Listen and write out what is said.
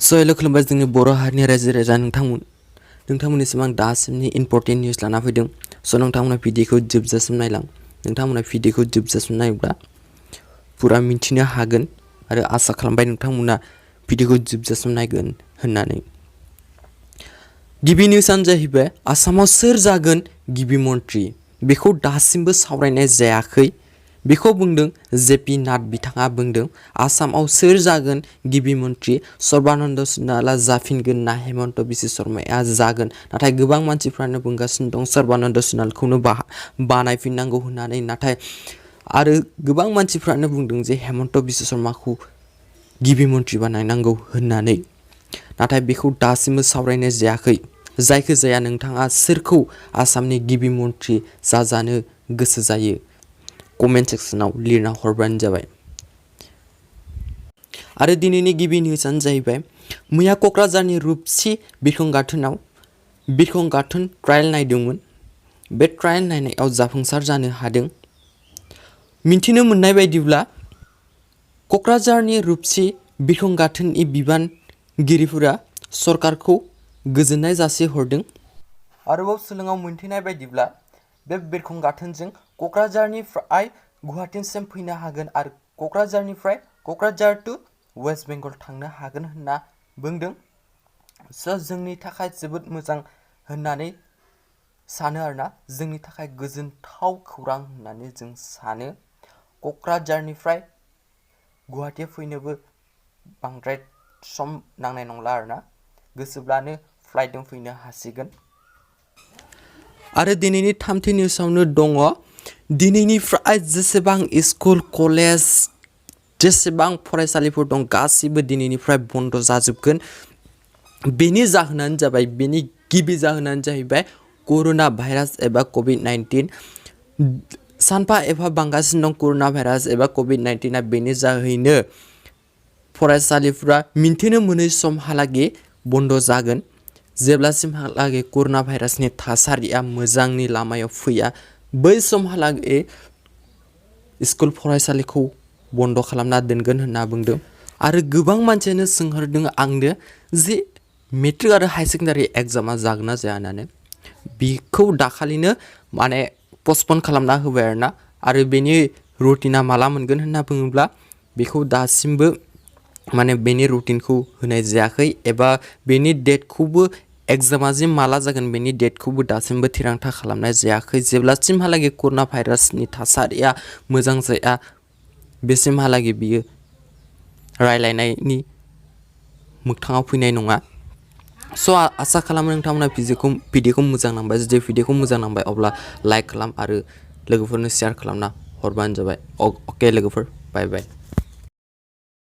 हेल' खुलुमबाय जोंनि बर' हारिनि रायजो राजा नोंथांमोननिसिम आं दासिमनि इम्पर्टेन्ट निउस लाना फैदों। नोंथांमोना भिडिअखौ जोबजासिम नायलां। नोंथांमोना भिडिअखौ जोबजासिम नायोब्ला पुरा मिन्थिनो हागोन आरो आसा खालामबाय नोंथांमोना भिडिअखौ जोबजासिम नायगोन होननानै। गिबि निउसआनो जाहैबाय आसामाव सोर जागोन गिबि मन्त्रि बेखौ दासिमबो सावरायनाय जायाखै। बेखौ बुंदों जेपि नाथ बिथाङा बुंदों आसामाव सोर जागोन गिबि मन्त्रि सर्बानन्द सन'वाला जाफिनगोन ना हेमन्त बिश्व शर्माया जागोन। नाथाय गोबां मानसिफ्रानो बुंगासिनो दं सर्बानन्द सन'वालखौनो बानायफिननांगौ होननानै। नाथाय आरो गोबां मानसिफ्रानो बुंदों जे हेमन्त बिश्व शर्माखौ गिबि मन्त्रि बानायनांगौ होननानै। नाथाय बेखौ दासिमबो सावरायनाय जायाखै। जायखिजाया नोंथाङा सोरखौ आसामनि गिबि मन्त्रि जाजानो गोसो जायो कमेन्ट सेक्सनाव लिरना हरबानो जाबाय। आरो दिनैनि गिबि निउसआनो जाहैबाय मैया क'क्राझारनि रुपसि बिरखं गाथोन ट्रायल नायदोंमोन। बे ट्रायल नायनायाव जाफुंसार जानो हादों। मिन्थिनो मोननाय बायदिब्ला क'क्राझारनि रुपसि बिरखं गाथोननि बिबानगिरिफोरा सरकारखौ गोजोननाय जासिहरदों। आरोबाव सोलोंआव मोनथिनाय बायदिब्ला बे बिरखं गाथोनजों क'क्राझारनिफ्राय गुवाहाटीसिम फैनो हागोन आरो क'क्राझार टु वेस्ट बेंगल थांनो हागोन होनना बुंदों। जोंनि थाखाय जोबोद मोजां होननानै सानो आरोना, जोंनि थाखाय गोजोनथाव खौरां होननानै जों सानो। क'क्राझारनिफ्राय गुवाहाटीयाव फैनोबो बांद्राय सम नांनाय नंला आरोना, गोसोब्लानो फ्लाइटजों फैनो हासिगोन। आरो दिनैनि थामथि निउसआवनो दङ दिनैनिफ्राय जेसेबां स्कुल कलेज जेसेबां फरायसालिफोर दं गासिबो दिनैनिफ्राय बन्द जाजोबगोन। बेनि गिबि जाहोनानो जाहैबाय कर'ना भाइरास एबा कभिड-19। सानफा एफा बांगासिनो दं कर'ना भाइरास एबा कभिड-19आ। बेनि जाहैनो फरायसालिफोरा मिन्थिनो मोनै समहालागै बन्द जागोन। जेब्लासिमहालागै कर'ना भाइरासनि थासारिया मोजांनि लामायाव फैया बै समहालागै स्कुल फरायसालिखौ बन्द खालामना दोनगोन होनना बुंदों। आरो गोबां मानसियानो सोंहरदों आंनो जे मेट्रिक आरो हायार सेकेन्डारि एग्जामा जागोन ना जाया होननानै। बेखौ दाखालिनो पस्टपन खालामना होबाय आरोना। आरो बेनि रुटिना माला मोनगोन होनना बुङोब्ला बेखौ दासिमबो बेनि रुटिनखौ होनाय जायाखै एबा बेनि डेटखौबो एग्जामा जे माला जागोन बेनि डेटखौबो दासिमबो थिरांथा खालामनाय जायाखै। जेब्लासिमहालागै कर'ना भाइरासनि थासारिया मोजां जाया बेसिमहालागै बियो रायलायनायनि मोगथाङाव फैनाय नङा। आसा खालामो नोंथांमोना भिडिअखौ मोजां नांबाय। जुदि भिडिअखौ मोजां नांबाय अब्ला लाइक खालाम आरो लोगोफोरनो शेयार खालामना हरबानो जाबाय। अके लोगोफोर, बाय बाय।